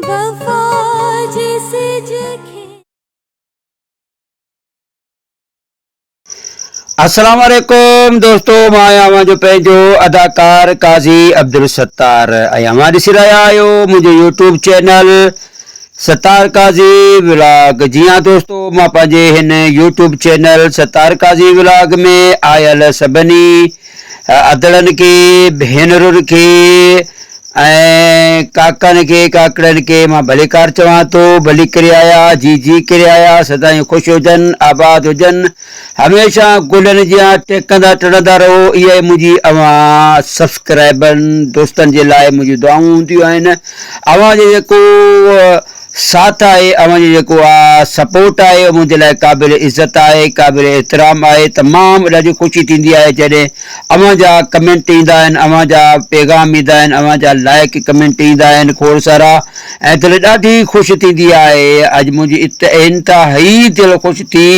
وفا جي سج کي. السلام عليڪم دوستو مان آهيان اوهان جو پنهنجو اداڪار قاضي عبدالستار ۽ اوهان ڏسي رهيا آهيو منهنجو YouTube channel Sattar Qazi vlog جي ها دوستو مان پنهنجي هن YouTube channel Sattar Qazi vlog ۾ آيل سڀني ادڙن کي ڀينرن کي ۽ ڪاڪن کي ڪاڪڙن کي مان ڀليڪار چوان ٿو ڀلي ڪري آيا جي جي ڪري آيا سدائين خوش هجن آباد هجن هميشه گلن جيان ٽهڪندا ٽڙندا رهو اها ئي منهنجي اوهان سبسڪرائبرن دوستن جي لاء منهنجون دعائون هونديون آهن اوهان جو جيڪو ساٿ آهي اوهان جو جيڪو آ سپورٽ آهي اهو منهنجي لاء قابل عزت آهي قابل احترام آهي تمام ڏاڍي خوشي ٿيندي آهي جڏهن اوهان جا ڪمينٽ ايندا آهن اوهان جا پيغام ايندا آهن اوهان جا لائڪ ڪمينٽ ايندا آهن کوڙ سارا ۽ دل ڏاڍي خوش ٿيندي آهي اڄ منهنجي انتهائي دل خوش ٿي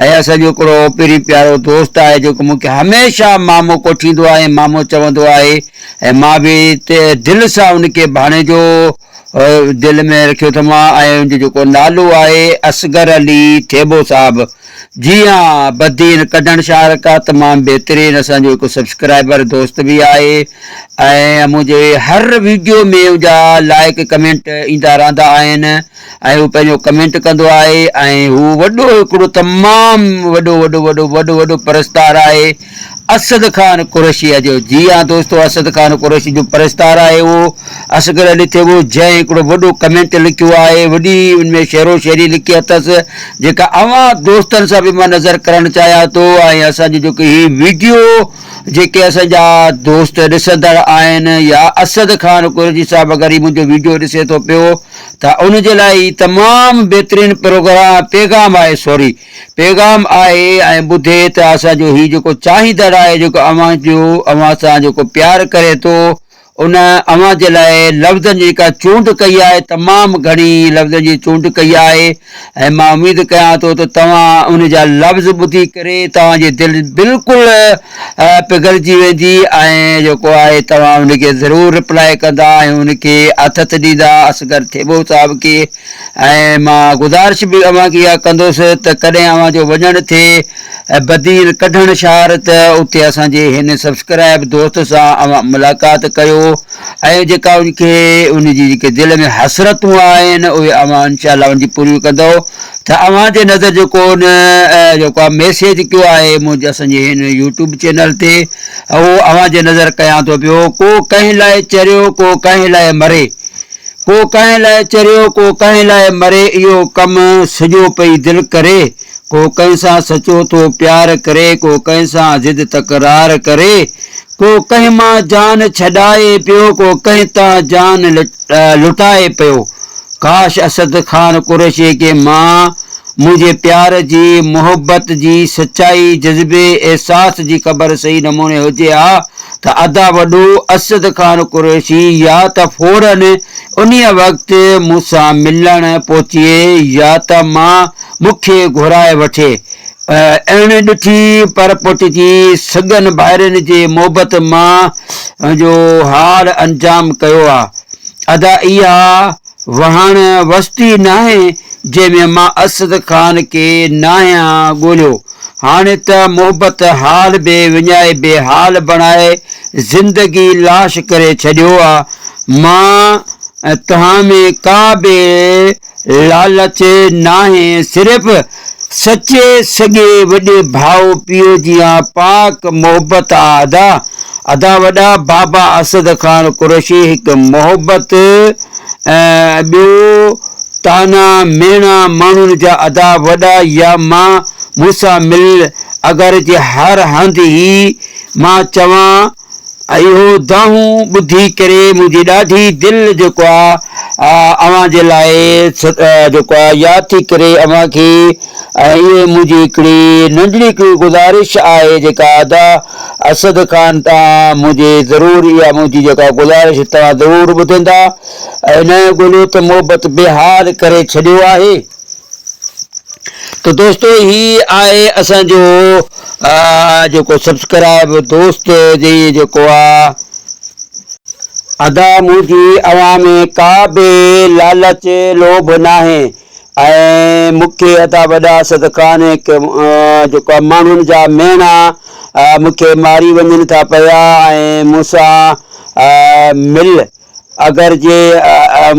۽ اسان جو هڪڙو پرين پيارو دوست آهي جيڪو مون کي هميشه مامو ڪوٺيندو آهي مامو چوندو آهي ۽ مان به دل سان ان کي ڀاڻيجو دل ۾ رکيو اٿم ۽ ان جو جيڪو نالو آهي اصغر علي ٿيٻو صاحب جي ها بدين ڪڍڻ شهر کا تمام بهترين اسان جو هڪ سبسڪرائبر دوست به آهي ۽ منهنجي هر ويڊيو ۾ ان جا لائڪ ڪمينٽ ايندا رهندا آهن ۽ هو پنهنجو ڪمينٽ ڪندو آهي ۽ هو وڏو هڪڙو تمام وڏو وڏو وڏو وڏو وڏو پرستار آهي اسد خان قريشيء جو، جي ها دوستو اسد خان قريشي جو پرستار آهي اهو اصغر علي ٿيٻو جنهن هڪڙو وڏو ڪمينٽ لکيو آهي وڏي ان ۾ شعر و شاعري لکي اٿس جيڪا اوهان دوستن سان به مان نظر ڪرڻ چاهيان ٿو ۽ اسان جو جيڪو هي ويڊيو جيڪي اسان جا دوست ڏسندڙ آهن يا اسد خان قريشي صاحب اگر هي منهنجو ويڊيو ڏسي ٿو پيو ته ان جي لاء هي تمام بهترين پروگرام پيغام آهي سوري پيغام آهي ۽ ٻڌي ته اسان جو هي جيڪو چاهيندڙ آهي جيڪو اوهان جو اوهان سان جيڪو پيار ڪري ٿو ان اوهان جي لاء لفظن جي جيڪا چونڊ ڪئي آهي تمام گهڻي لفظن جي چونڊ ڪئي آهي ۽ مان اميد ڪيان ٿو ته توهان ان جا لفظ ٻڌي ڪري توهان جي دل بلڪل پگهلجي ويندي ۽ جيڪو آهي توهان ان کي ضرور رپلائي ڪندا ۽ ان کي آٿت ڏيندا اصغر ٿيٻو صاحب کي ۽ مان گذارش به اوهان کي اها ڪندس ته ڪڏهن اوهان جو وڃڻ ٿئي بدين ڪڍڻ شهر ته اتي اسان جي هن سبسڪرائب دوست سان اوهان ملاقات ڪيو ۽ جيڪا ان کي ان جي جيڪي دل ۾ حسرتون آهن اهي اوهان انشاء الله ان جي پوريون ڪندو ته اوهان جي نظر جيڪو ان جيڪو ميسيج ڪيو آهي منهنجي اسان جي هن يوٽيوب چينل تي اهو اوهان جي نظر ڪيان ٿو پيو ڪو ڪنهن لاء چريو ڪو ڪنهن لاء مري ڪو ڪنهن لاء چريو، ڪو ڪنهن لاء مري، اهو ڪم سڄو پئي دل ڪري. ڪو ڪنهن سان سچو ٿو پيار ڪري، ڪو ڪنهن سان ضد تڪرار ڪري. ڪو ڪنهن مان جان ڇڏائي پيو، ڪو ڪنهن تان جان لٽائي پيو. ڪاش اسد خان قريشي کي مان منهنجي پيار جي، محبت جي، سچائي، جذبي، احساس جي خبر صحيح نموني هجي ها ته ادا وڏو اسد خان قريشي يا ته فورن انهيء وقت مون سان ملڻ پهچي يا ته مان مون کي گهرائي وٺي. اڻ ڏٺي پر پٽ جي سڳن ڀائرن جي محبت مان جو حال انجام ڪيو آ. ادا اها وهڻ وستي ناهي جنهن ۾ مان اسد خان کي ناهيان ڳوليو. هاڻي ته محبت حال به وڃائي بي حال بڻائي زندگي لاش ڪري ڇڏيو آ. مان توهان ۾ ڪا به لالچ ناهي صرف سچي سڳي وڏي ڀاء پيء جيان پاڪ محبت آ ادا. ادا وڏا بابا اسد خان قريشي هڪ محبت ۽ ٻيو طعنا ميڻا ماڻهن جا ادا وڏا يا مان مون سان مل اگر جي هر هنڌ هي مان چوان اهو دانهون ٻڌي ڪري منهنجي ڏاڍي دل جيڪو آ اوهان جي لاء جيڪو آ ياد ٿي ڪري اوهان کي ۽ اهي منهنجي هڪڙي ننڍڙي هڪڙي گذارش آهي جيڪا ادا اسد خان تان منهنجي ضرور اها منهنجي جيڪا گذارش توهان ضرور ٻڌندا ۽ نه ڳوليو ته محبت بي حال ڪري ڇڏيو آهي ته دوستو هي آهي اسان جو جيڪو سبسڪرائب دوست جي جيڪو آ. ادا منهنجي اوهان ۾ ڪا به لالچ لوڀ ناهي ۽ مون کي ادا وڏا اسد خان جيڪو ماڻهن جا ميڻا مون کي ماري وڃن ٿا پيا ۽ مون سان مل اگر جي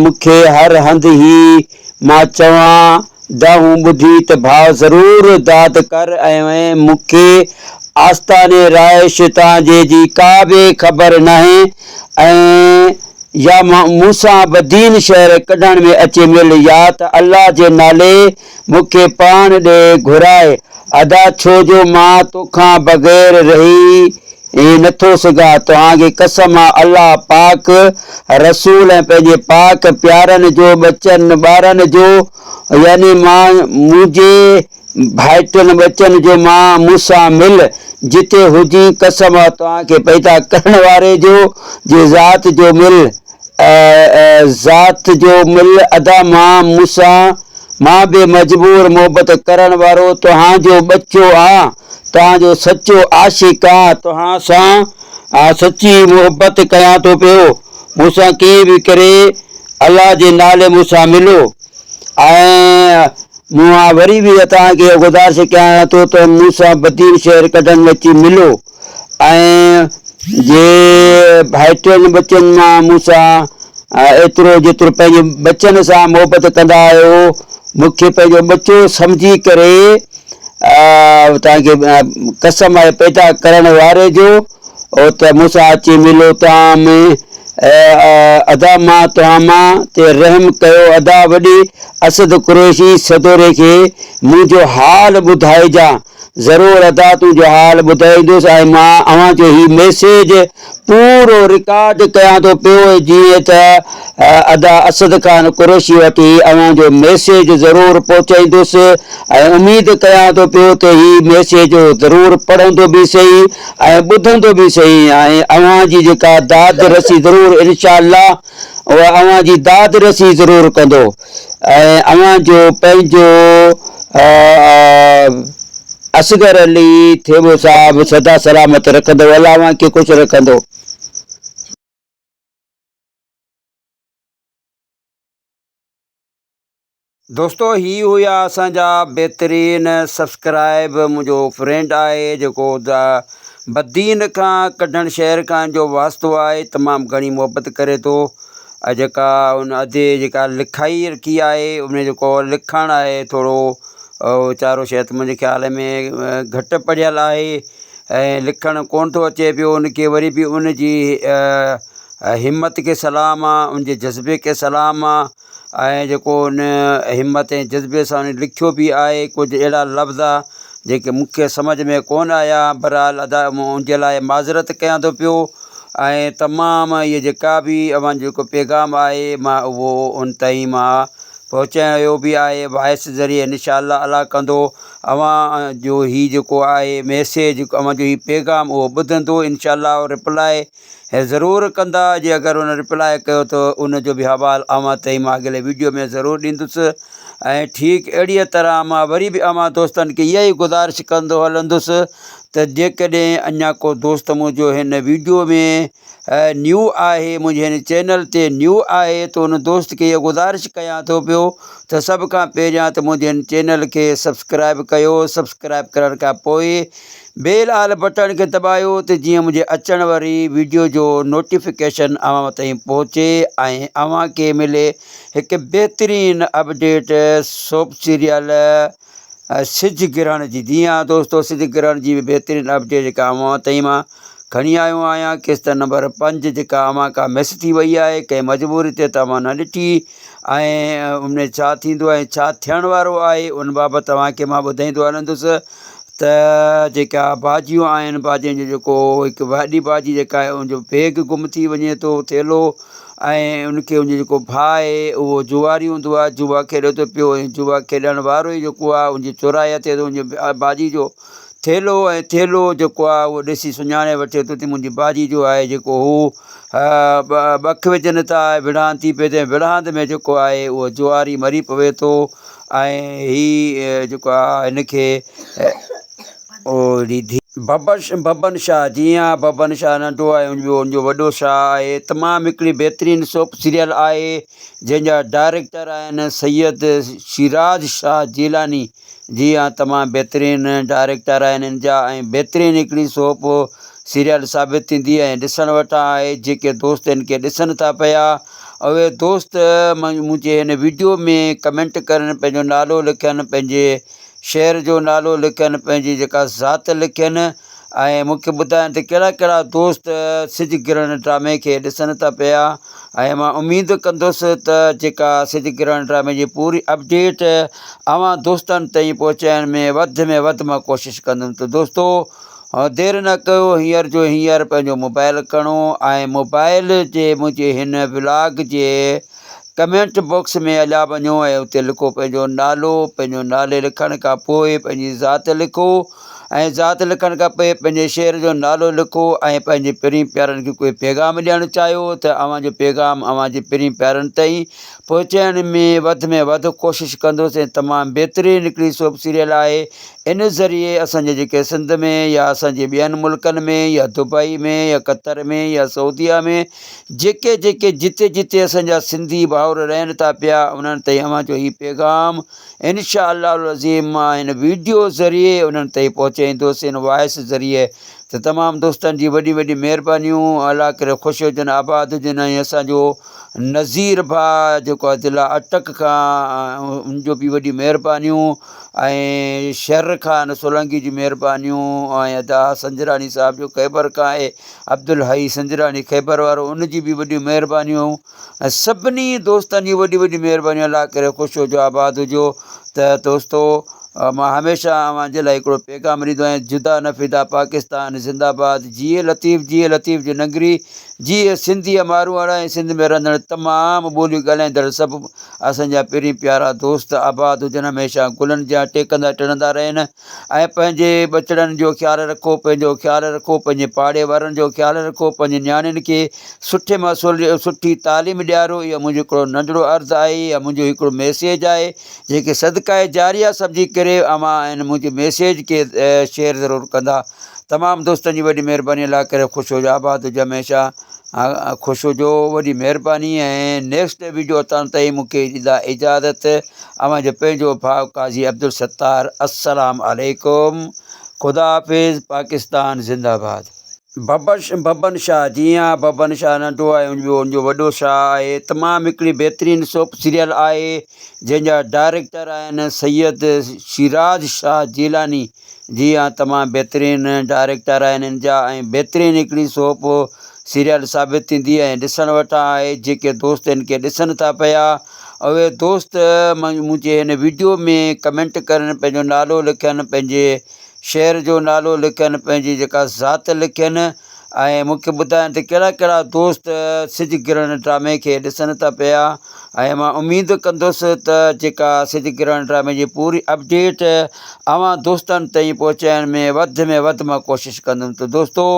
مون کي هر هنڌ هي مان چوان دانهون ٻڌي ته ڀاء ضرور داد ڪر ۽ مون کي آستاني رهائش تان جي جي ڪا به خبر ناهي ۽ يا مون سان بدين شهر ڪڍڻ ۾ اچي مل يا ته الله جي نالي مون کي پاڻ ڏي گهراء ادا ڇو جو مان توکان بغير رهي ائين نه ٿو سگهان، توهان کي قسم آ الله پاڪ، رسول ۽ پنهنجي پاڪ پيارن جو، ٻچن ٻارن جو، يعني مان منهنجي ڀائٽين ٻچن جو مان مون سان مل، جتي هجين، قسم آ توهان کي پيدا ڪرڻ واري جو، جي ذات جو مل، ذات جو مل، ادا مان مون سان مان به مجبور محبت ڪرڻ وارو توهان جو ٻچو آن، توهان جو سچو عاشق آن، توهان سان سچي محبت ڪيان ٿو پيو، مون سان ڪيئن به ڪري الله جي نالي مون سان ملو ۽ مون وري به توهان کي اها گذارش ڪيان ٿو ته مون سان بدين شهر ڪڍڻ ۾ اچي ملو ۽ جي ڀائٽين ٻچن مان مون سان ايترو جيترو پنهنجي ٻچن سان محبت ڪندا آهيو مون کي پنهنجو ٻچو سمجهي ڪري توهان کي قسم آهي پيدا ڪرڻ واري جو او ته مون سان اچي ملو توهان ۾ ادا مان توهان مان تي رحم ڪيو ادا وڏي اسد قريشي سدوري کي منهنجو حال ٻڌائجان ضرور ادا تنهنجو حال ٻڌائيندس ۽ مان اوهان جو هي ميسيج پورو رڪارڊ ڪيان ٿو پيو جيئن ته ادا اسد خان قريشي وٽ هي اوهان جو ميسيج ضرور پهچائيندس ۽ اميد ڪيان ٿو پيو ته هي ميسيج ضرور پڙهندو به سهي ۽ ٻڌندو به سهي ۽ اوهان جي جيڪا داد رسي ضرور انشاء الله اها اوهان جي داد رسي ضرور ڪندو. ۽ اوهان جو پنهنجو اصغر علي ٿيٻو صاحب سدا سلامت رکندو الله اوهان کي خوش رکندو. دوستو هي هيا اسان جا بهترين سبسڪرائب منهنجو فرينڊ آهي جيڪو بدين کان ڪڍڻ شهر کان جو واسطو آهي تمام گهڻي محبت ڪري ٿو ۽ جيڪا ان ادي جيڪا لکائي رکي آهي ان ۾ جيڪو لکڻ آهي ٿورو ويچارو شايد منهنجي خيال ۾ گهٽ پڙهيل آهي ۽ لکڻ ڪونه ٿو اچي پيو ان کي وري به ان جي همت کي سلام آ ان جي جذبي کي سلام آ ۽ جيڪو ان همت ۽ جذبي سان ان لکيو به آهي ڪجهه اهڙا لفظ جيڪي مون کي سمجهه ۾ ڪونه آيا بهرحال ادا ان جي لاء معذرت ڪيان ٿو پيو ۽ تمام اهي جيڪا به اوهان جو جيڪو پيغام آهي مان اهو ان تائين مان پهچايو به آهي وائس ذريعي انشاء الله الله ڪندو اوهان جو هي جيڪو آهي ميسيج اوهان جو هي پيغام اهو ٻڌندو انشاء الله رپلائي هي ضرور ڪندا جي اگر ان رپلاء ڪيو ته ان جو به حوال اوهان تائين مان اڳلي ويڊيو ۾ ضرور ڏيندس ۽ ٺيڪ اهڙيء طرح مان وري به اوهان دوستن کي اها ئي گذارش ڪندو هلندس ته جيڪڏهن اڃا ڪو دوست منهنجو هن ويڊيو ۾ نيو آهي منهنجي هن چينل تي نيو آهي ته ان دوست کي اها گذارش ڪيان ٿو پيو ته سڀ کان پهريان ته منهنجي هن چينل کي سبسڪرائب ڪيو سبسڪرائب ڪرڻ کان پوء بيل آل بٽڻ کي دٻايو ته جيئن منهنجي اچڻ واري ويڊيو جو نوٽيفڪيشن اوهان تائين پهچي ۽ اوهان کي ملي هڪ بهترين اپڊيٽ سوپ سيريل سج گرهڻ جي جي ها دوستو سج گرهڻ جي بهترين اپڊيٽ جيڪا اوهان تائين مان کڻي آيو آهيان قسط نمبر 5 جيڪا اوهان کان مس ٿي وئي آهي ڪنهن مجبوري تي ته اوهان نه ڏٺي ۽ ان ۾ ڇا ٿيندو ۽ ڇا ٿيڻ وارو آهي ان بابت اوهان کي مان ٻڌائيندو هلندس ته جيڪا ڀاڄيون آهن ڀاڄين جو جيڪو هڪ وڏي ڀاڄي جيڪا آهي ان جو بيگ گم ٿي وڃي ٿو ٿيلهو ۽ ان کي ان جو جيڪو ڀاء آهي اهو جواري هوندو آهي جوا کيڏي ٿو پيو ۽ جوا کيڏڻ وارو ئي جيڪو آهي ان جي چورائي ٿئي ٿو ان جي ڀاڄي جو ٿيلهو ۽ ٿيلهو جيڪو آهي اهو ڏسي سڃاڻي وٺي ٿو ته منهنجي ڀاڄي جو آهي جيڪو هو ٻک وجهن ٿا وڙهاند ٿي پئي ٿي وڙهاند ۾ جيڪو آهي اهو جواري مري پوي ٿو ۽ هي جيڪو آهي هن کي ببن شاهه جيئن آ ببن شاهه ننڍو آهي ان ٻيو ان جو وڏو شاهه آهي تمام هڪڙي بهترين سوپ سيريل آهي جنهن جا ڊائريڪٽر آهن سيد شيراز شاهه جيلاني جي ها تمام بهترين ڊائريڪٽر آهن ان جا ۽ بهترين هڪڙي سوپ سيريل ثابت ٿيندي ۽ ڏسڻ وٽان آهي جيڪي دوست ان کي ڏسن ٿا پيا اهي دوست منهنجي هن ويڊيو ۾ ڪمينٽ ڪرن پنهنجو نالو لکن پنهنجي شهر جو نالو لکن پنهنجي جيڪا ذات لکن ۽ مون کي ٻڌائن ته ڪهڙا ڪهڙا دوست سج گرهڻ ڊرامي کي ڏسن ٿا پيا ۽ مان اميد ڪندس ته جيڪا سج گرهڻ ڊرامي جي پوري اپڊيٽ اوهان دوستن تائين پهچائڻ ۾ وڌ ۾ وڌ مان ڪوشش ڪندم ته دوستو دير نه ڪيو هينئر جو هينئر پنهنجو موبائل کڻو ۽ موبائل جي منهنجي هن ولاگ جي ڪمينٽ باڪس ۾ هليا وڃو ۽ اتي لکو پنهنجو نالو پنهنجو نالي لکڻ کان پوء پنهنجي ذات لکو ۽ ذات لکڻ کان پوء پنهنجي شهر جو نالو لکو ۽ پنهنجي پرين پيارن کي ڪوئي پيغام ڏيڻ چاهيو ته اوهان جو پيغام اوهان جي پرين پيارن تائين پهچائڻ ۾ وڌ ۾ وڌ ڪوشش ڪندس ۽ تمام بهترين هڪڙي سوپ سيريل آهي ان ذريعي اسان جي جيڪي سنڌ ۾ يا اسان جي ٻين ملڪن ۾ يا دبئي ۾ يا قطر ۾ يا سعوديه ۾ جيڪي جيڪي جتي جتي اسان جا سنڌي ڀائر رهن ٿا پيا انهن تائين اوهان جو هي پيغام انشاء الله العظيم مان هن ويڊيو ذريعي انهن تائين پهچائيندس هن وائس ذريعي ته تمام دوستن جي وڏي وڏي مهربانيون الله ڪري خوش هجن آباد هجن ۽ اسان جو نذير ڀاء جيڪو آهي ضلع اٽڪ کان ان جو به وڏي مهربانيون ۽ شھر خان سولنگي جي مهربانيون ۽ ادا سنجراڻي صاحب جو خيبر کان آهي عبدالحئي سنجراڻي خيبر وارو ان جي به وڏيون مهربانيون ۽ سڀني دوستن جون وڏيون وڏيون مهربانيون الله ڪري خوش هجو آباد هجو ته دوستو مان هميشه اوهان جي لاء هڪڙو پيغام ڏيندو آهيان جدا نه فدا پاڪستان زنده باد جيئي لطيف جيئي لطيف جي نگري جيئي سنڌي ماروئڙا ۽ سنڌ ۾ رهندڙ تمام ٻوليون ڳالهائيندڙ سڀ اسان جا پرين پيارا دوست آباد هجن هميشه گلن جيان ٽيڪندا ٽڙندا رهن ۽ پنهنجي ٻچڙن جو خيال رکو، پنهنجو خيال رکو، پنهنجي پاڙي وارن جو خيال رکو، پنهنجي نياڻين کي سٺي مان سٺي تعليم ڏيارو، اهو منهنجو هڪڙو ننڍڙو عرض آهي يا منهنجو هڪڙو ميسيج آهي، جيڪي صدقه جاريه سمجهي ڪري اوهان ان منهنجي ميسيج کي شيئر ضرور ڪندا. تمام دوستن جي وڏي مهرباني الله ڪري خوش هجو آباد هجو هميشه خوش هجو وڏي مهرباني ۽ نيڪسٽ ويڊيو اچڻ تائين مونکي ڏيندا اجازت اوهان جو پنهنجو ڀاء قاضي عبدالستار السلام عليڪم خدا حافظ پاڪستان زنده باد. ببن شاهه جيئن آ ببن شاهه ننڍو آهي ان ٻيو ان جو وڏو شاهه آهي تمام هڪڙي بهترين سوپ سيريل آهي جنهن جا ڊائريڪٽر آهن سيد شيراز شاهه جيلاني جي ها تمام بهترين ڊائريڪٽر آهن ان جا ۽ بهترين هڪڙي سوپ سيريل ثابت ٿيندي ۽ ڏسڻ وٽان آهي جيڪي دوست ان کي ڏسن ٿا پيا اهي دوست منهنجي هن ويڊيو ۾ ڪمينٽ ڪرن پنهنجو نالو لکن پنهنجي شهر جو نالو لکن پنهنجي جيڪا ذات لکن ۽ مون کي ٻڌائن ته ڪهڙا ڪهڙا دوست سج گرهڻ ڊرامي کي ڏسن ٿا پيا ۽ مان اميد ڪندس ته جيڪا سج گرهڻ ڊرامي جي پوري اپڊيٽ اوهان دوستن تائين پهچائڻ ۾ وڌ ۾ وڌ مان ڪوشش ڪندم ته دوستو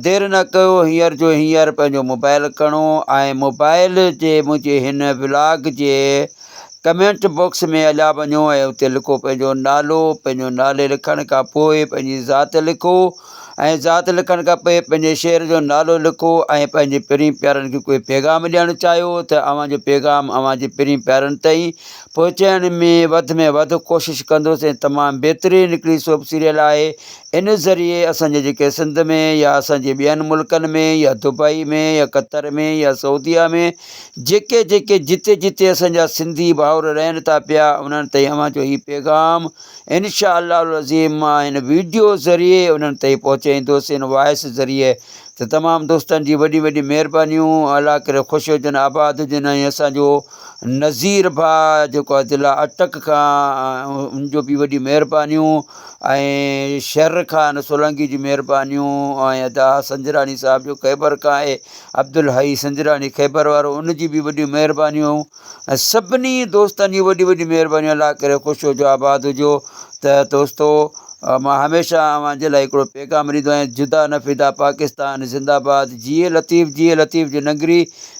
دير نه ڪيو هينئر جو هينئر پنهنجو موبائل کڻو ۽ موبائل جي منهنجي هن ولاگ جي ڪمينٽ باڪس ۾ هليا وڃو ۽ اتي لکو پنهنجو نالو پنهنجو نالي لکڻ کان پوء پنهنجي ذات لکو ۽ ذات لکڻ کان پوء پنهنجي شهر جو نالو لکو ۽ پنهنجي پرين پيارن کي ڪوئي پيغام ڏيڻ چاهيو ته اوهان جو پيغام اوهان جي پرين پيارن تائين پهچائڻ ۾ وڌ ۾ وڌ ڪوشش ڪندس ۽ تمام بهترين هڪڙي سوپ سيريل آهي ان ذريعي اسان جي جيڪي سنڌ ۾ يا اسان جي ٻين ملڪن ۾ يا دبئي ۾ يا قطر ۾ يا سعوديه ۾ جيڪي جيڪي جتي جتي اسان جا سنڌي ڀائر رهن ٿا پيا انهن تائين اوهان جو هي پيغام انشاء الله العظيم مان هن ويڊيو ذريعي انهن تائين پهچائيندس هن وائس ذريعي ته تمام دوستن جي وڏي وڏي مهربانيون الله ڪري خوش هجن آباد هجن ۽ اسان جو نذير ڀاء جيڪو آهي ضلع اٽڪ کان ان جو به وڏي مهربانيون ۽ شھر خان سولنگي جي مهربانيون ۽ ادا سنجراڻي صاحب جو خيبر کان آهي عبدالحئي سنجراڻي خيبر وارو ان جي به وڏيون مهربانيون ۽ سڀني دوستن جون وڏيون وڏيون مهربانيون الله ڪري خوش هجو آباد هجو ته دوستو مان هميشه اوهان جي لاء هڪڙو پيغام ڏيندو آهيان جدا نه فدا پاڪستان زنده باد جيئي لطيف جيئي لطيف جي نگري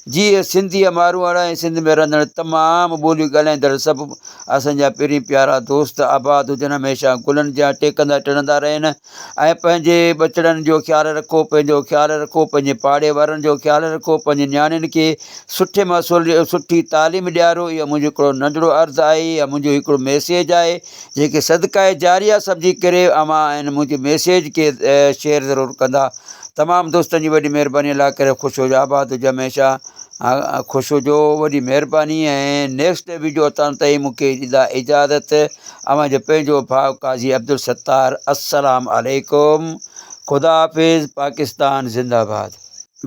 جيئي سنڌي ماروئڙا ۽ سنڌ ۾ رهندڙ تمام ٻوليون ڳالهائيندڙ سڀ اسان جا پرين پيارا دوست آباد هجن هميشه گلن جيان ٽيڪندا ٽڙندا رهن ۽ پنهنجي ٻچڙن جو خيال رکو پنهنجو خيال رکو پنهنجي پاڙي وارن جو خيال رکو پنهنجي نياڻين کي سٺي مان سٺي تعليم ڏيارو اهو منهنجو هڪڙو ننڍڙو عرض آهي يا منهنجو هڪڙو ميسيج آهي جيڪي صدقه جاريه سمجهي ڪري اوهان ان منهنجي ميسيج کي شيئر ضرور ڪندا تمام دوستن جي وڏي مهرباني الله ڪري خوش هجو آباد هجو هميشه خوش هجو وڏي مهرباني ۽ نيڪسٽ ويڊيو اتان تائين مونکي ڏيندا اجازت اوهان جو پنهنجو ڀاء قاضي عبدالستار السلام عليڪم خدا حافظ پاڪستان زنده آباد.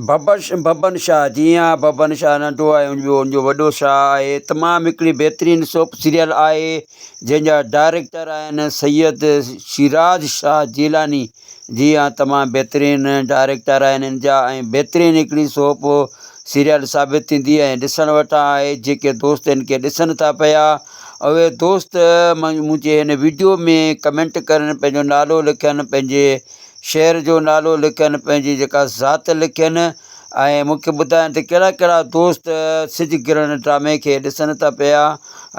ببن شاهه جي ها ببن شاهه ننڍو آهي ٻيو ان جو وڏو شاهه آهي تمام هڪڙي بهترين سوپ سيريل آهي جنهن جا ڊائريڪٽر آهن سيد شيراز شاهه جيلاني جي ها تمام بهترين ڊائريڪٽر آهن ان جا ۽ بهترين هڪڙي سوپ سيريل ثابت ٿيندي ۽ ڏسڻ وٽان آهي جيڪي دوست ان کي ڏسن ٿا پيا اهي دوست منهنجي هن ويڊيو ۾ ڪمينٽ ڪرن پنهنجو نالو لکن پنهنجي شهر جو نالو لکن پنهنجي جيڪا ذات لکن ۽ مون کي ٻڌائن ته ڪهڙا ڪهڙا دوست سج گرهڻ ڊرامي کي ڏسن ٿا پيا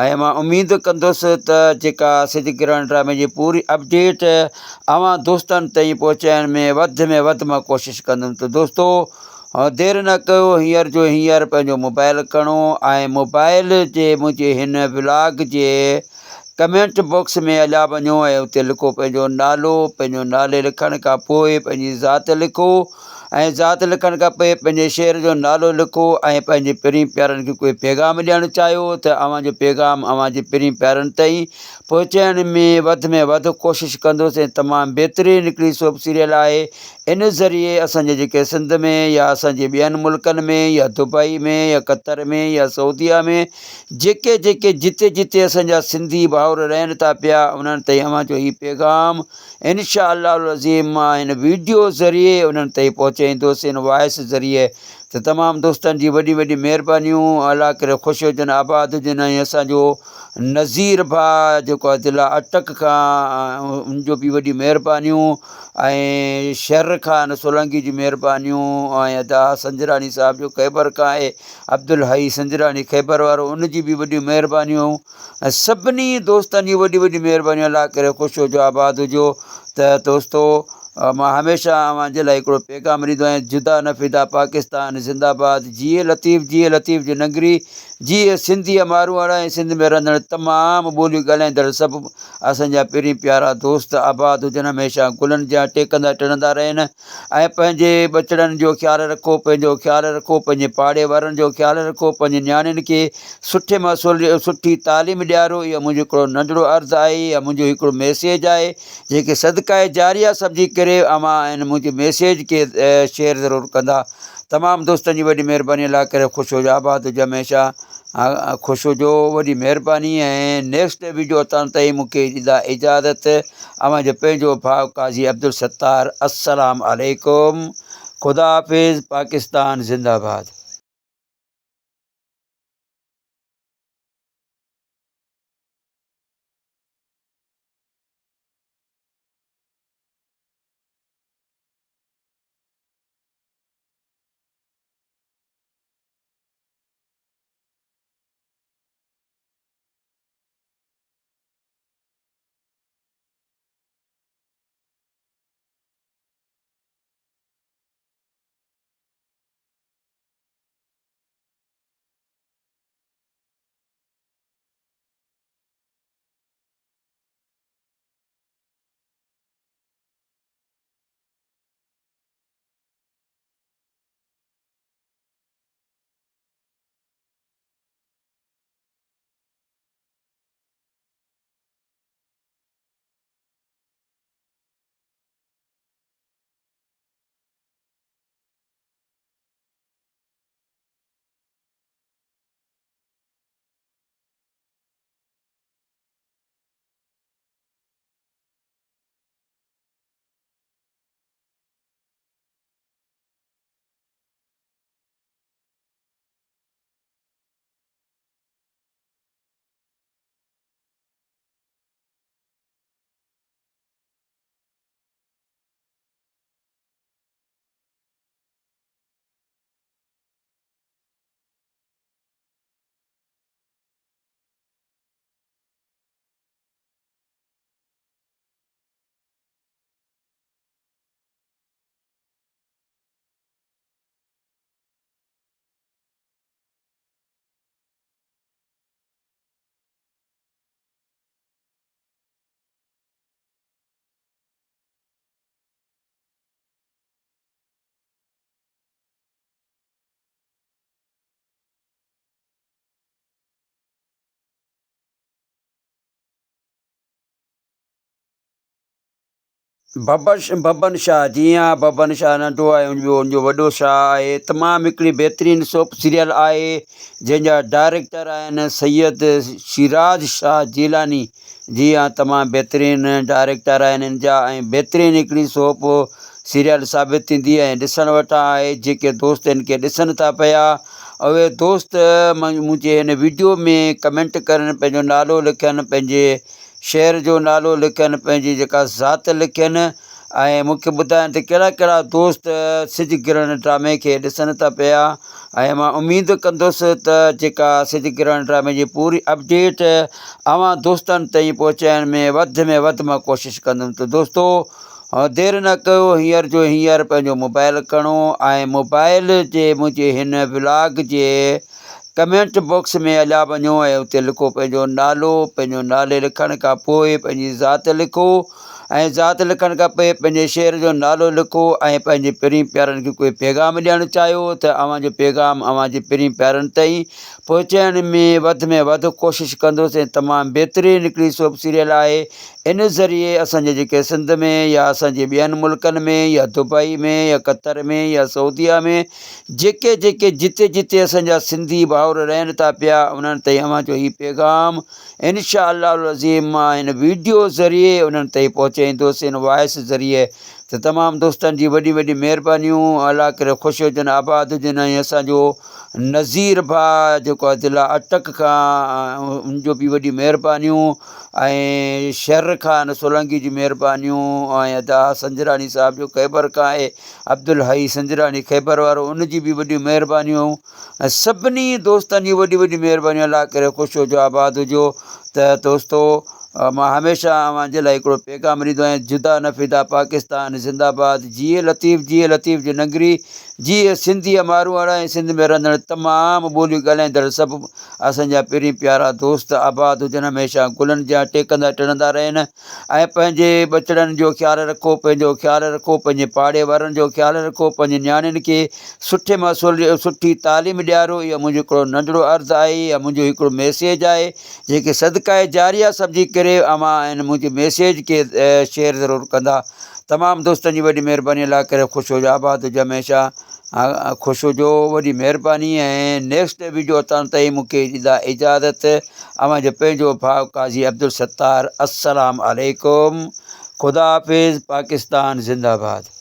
۽ مان اميد ڪندس ته جيڪا سج گرهڻ ڊرامي جي پوري اپڊيٽ اوهان دوستن تائين پهچائڻ ۾ وڌ ۾ وڌ مان ڪوشش ڪندم ته دوستو دير نه ڪيو هينئر جو هينئر پنهنجو موبائل کڻو ۽ موبائل جي منهنجي هن ولاگ جي ڪمينٽ باڪس ۾ هليا وڃو ۽ اتي لکو پنهنجو نالو پنهنجو نالي لکڻ کان پوء پنهنجي ذات لکو ۽ ذات لکڻ کان پوء پنهنجي شهر جو نالو لکو ۽ پنهنجي پرين پيارن کي ڪوئي پيغام ڏيڻ چاهيو ته اوهان جو پيغام اوهان جي پرين پيارن تائين پهچائڻ ۾ وڌ ۾ وڌ ڪوشش ڪندس ۽ تمام بهترين هڪڙي سوپ سيريل آهي ان ذريعي اسان جي جيڪي سنڌ ۾ يا اسان جي ٻين ملڪن ۾ يا دبئي ۾ يا قطر ۾ يا سعوديه ۾ جيڪي جيڪي جتي جتي اسان جا سنڌي ڀائر رهن ٿا پيا انهن تائين اوهان جو هي پيغام انشاء الله العظيم مان هن ويڊيو ذريعي انهن تائين پهچائيندس هن وائس ذريعي ته تمام دوستن جي وڏي وڏي مهربانيون الله ڪري خوش هجن آباد هجن ۽ اسان جو نذير ڀاء جيڪو آهي ضلع اٽڪ کان ان جو به وڏي مهربانيون ۽ شھر خان سولنگي جي مهربانيون ۽ ادا سنجراڻي صاحب جو خيبر کان آهي عبدالحئي سنجراڻي خيبر وارو ان جي به وڏيون مهربانيون ۽ سڀني دوستن جون وڏيون وڏيون مهربانيون الله ڪري خوش هجو آباد هجو ته دوستو مان هميشه اوهان جي لاء هڪڙو پيغام ڏيندو آهيان جدا نه فدا پاڪستان زنده باد جيئي لطيف جيئي لطيف جي ننگري جيئي سنڌي ماروئڙا ۽ سنڌ ۾ رهندڙ تمام ٻوليون ڳالهائيندڙ سڀ اسان جا پرين پيارا دوست آباد هجن هميشه گلن جيان ٽيڪندا ٽڙندا رهن ۽ پنهنجي ٻچڙن جو خيال رکو پنهنجو خيال رکو پنهنجي پاڙي وارن جو خيال رکو پنهنجي نياڻين کي سٺي مان سٺي تعليم ڏيارو اهو منهنجو هڪڙو ننڍڙو عرض آهي يا منهنجو هڪڙو ميسيج آهي جيڪي صدقه جاريه سمجهي ڪري اوهان ان منهنجي ميسيج کي شيئر ضرور ڪندا تمام دوستن جي وڏي مهرباني الله ڪري خوش هجو آباد هجو هميشه خوش هجو وڏي مهرباني ۽ نيڪسٽ ويڊيو اتان تائين مونکي ڏيندا اجازت اوهان جو پنهنجو ڀاء قاضي عبدالستار السلام عليڪم خدا حافظ پاڪستان زنده باد. ببن شاهه جي ها ببن شاهه ننڍو آهي ۽ ٻيو ان جو وڏو شاهه آهي تمام هڪڙي بهترين سوپ سيريل آهي جنهن جا ڊائريڪٽر آهن سيد شيراز شاهه جيلاني جي ها تمام بهترين ڊائريڪٽر آهن ان جا ۽ بهترين هڪڙي سوپ سيريل ثابت ٿيندي ۽ ڏسڻ وٽان آهي جيڪي دوست ان کي ڏسن ٿا پيا اهي دوست منهنجي هن ويڊيو ۾ ڪمينٽ ڪرن پنهنجو نالو لکن پنهنجي شهر جو نالو لکن پنهنجي جيڪا ذات لکن ۽ مون کي ٻڌائن ته ڪهڙا ڪهڙا دوست سج گرهڻ ڊرامي کي ڏسن ٿا پيا ۽ مان اميد ڪندس ته جيڪا سج گرهڻ ڊرامي جي پوري اپڊيٽ اوهان دوستن تائين پهچائڻ ۾ وڌ ۾ وڌ مان ڪوشش ڪندم ته دوستو دير نه ڪيو هينئر جو هينئر پنهنجو موبائل کڻو ۽ موبائل جي منهنجي هن ولاگ جي ڪمينٽ باڪس ۾ هليا وڃو ۽ اتي لکو پنهنجو نالو پنهنجو نالي لکڻ کان پوء پنهنجي ذات لکو ۽ ذات لکڻ کان پوء پنهنجي شهر جو نالو لکو ۽ پنهنجي پرين پيارن کي ڪوئي پيغام ڏيڻ چاهيو ته اوهان جو پيغام اوهان جي پرين پيارن تائين پهچائڻ ۾ وڌ ۾ وڌ ڪوشش ڪندس ۽ تمام بهترين هڪڙي سوپ سيريل آهي ان ذريعي اسان جي جيڪي سنڌ ۾ يا اسان جي ٻين ملڪن ۾ يا دبئي ۾ يا قطر ۾ يا سعوديه ۾ جيڪي جيڪي جتي جتي اسان جا سنڌي ڀائر رهن ٿا پيا انهن تائين اوهان جو هي پيغام انشاء الله العظيم مان هن ويڊيو ذريعي انهن تائين پهچائيندس هن وائس ذريعي ته تمام دوستن جي وڏي وڏي مهربانيون الله ڪري خوش هجن آباد هجن ۽ اسان جو نظير ڀاء جيڪو آهي ضلع اٽڪ کان ان جو به وڏي مهربانيون ۽ شھر خان سولنگي جي مهربانيون ۽ ادا سنجراڻي صاحب جو خيبر کان آهي عبدالحئي سنجراڻي خيبر وارو ان جي به وڏيون مهربانيون ۽ سڀني دوستن جون وڏيون وڏيون مهربانيون الله ڪري خوش هجو آباد هجو ته دوستو مان هميشه اوهان جي لاء هڪڙو پيغام ڏيندو آهيان جدا نه فدا پاڪستان زنده باد جيئي لطيف جيئي لطيف جي ننگري جيئي سنڌي ماروئڙا ۽ سنڌ ۾ رهندڙ تمام ٻوليون ڳالهائيندڙ سڀ اسان جا پرين پيارا دوست آباد هجن هميشه گلن جيان ٽيڪندا ٽڙندا رهن ۽ پنهنجي ٻچڙن جو خيال رکو پنهنجو خيال رکو پنهنجي پاڙي وارن جو خيال رکو پنهنجي نياڻين کي سٺي مان سٺي تعليم ڏيارو اهو منهنجو هڪڙو ننڍڙو عرض آهي يا منهنجو هڪڙو ميسيج آهي جيڪي صدقه جاريه سمجهي ڪري اوهان ان منهنجي ميسيج کي شيئر ضرور ڪندا تمام دوستن جي وڏي مهرباني الله ڪري خوش هجو آباد هجو هميشه خوش هجو وڏي مهرباني ۽ نيڪسٽ ويڊيو اچڻ تائين مون کي ڏيندا اجازت اوهان جو پنهنجو ڀاء قاضي عبدالستار السلام عليڪم خدا حافظ پاڪستان زنده باد.